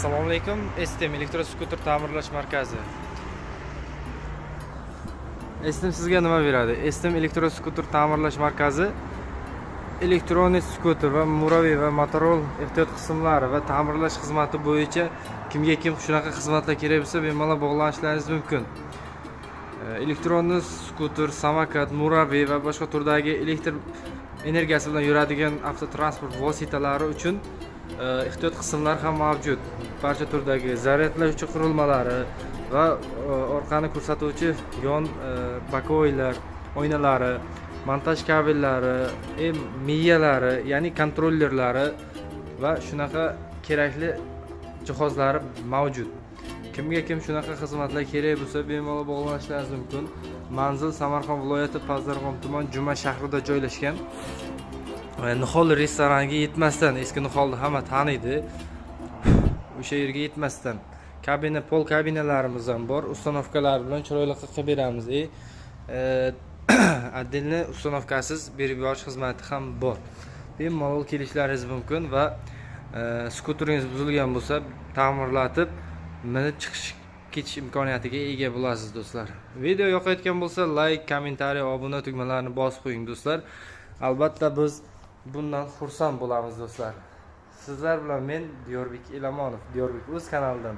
Assalomu alaykum. Estem elektroskuter ta'mirlash markazi. Estem sizga nima beradi? Estem elektroskuter ta'mirlash markazi elektron skuter va muraviy va motorol ehtiyot qismlari va ta'mirlash xizmati bo'yicha kimga kim shunaqa xizmatlar kerak bo'lsa, bemalol bog'lanishlaringiz mumkin. Elektron skuter, samokat, muraviy va boshqa turdagi elektr energiyasi bilan yuradigan avtotransport vositalari uchun ehtiyot qismlar ham mavjud. Barcha turdagi zaryadlovchi qurilmalari va orqani ko'rsatuvchi yon боковой lar, oynalari, montaj kabellari, miyalari, ya'ni kontrollerlari va shunaqa kerakli jihozlari mavjud. Kimga kim shunaqa xizmatlar kerak bo'lsa, bemalol bog'lanishlaringiz mumkin. Manzil: Samarqand viloyati, Pazdarg'om tuman, Juma shahrida joylashgan. Va Nihol restoraniga yetmasdan, eski Niholni hamma taniydi. O'sha yerga yetmasdan kabina, pol kabinalarimiz ham bor. Установка lar bilan chiroyli qilib beramiz. Отдельно установка siz berib yuborish xizmati ham bor. Bemalol kelishlaringiz mumkin va skuteringiz buzilgan bo'lsa, ta'mirlatib, minib chiqish ketish imkoniyatiga ega bo'lasiz, do'stlar. Video yoqayotgan bo'lsa, layk, kommentariy, obuna tugmalarini bosib qo'ying, do'stlar. Albatta, biz bundan xursand bo'lamiz, do'stlar. Sizlar bilan men, Diyorbek Ilamonov, Diyorbek o'z kanalidan.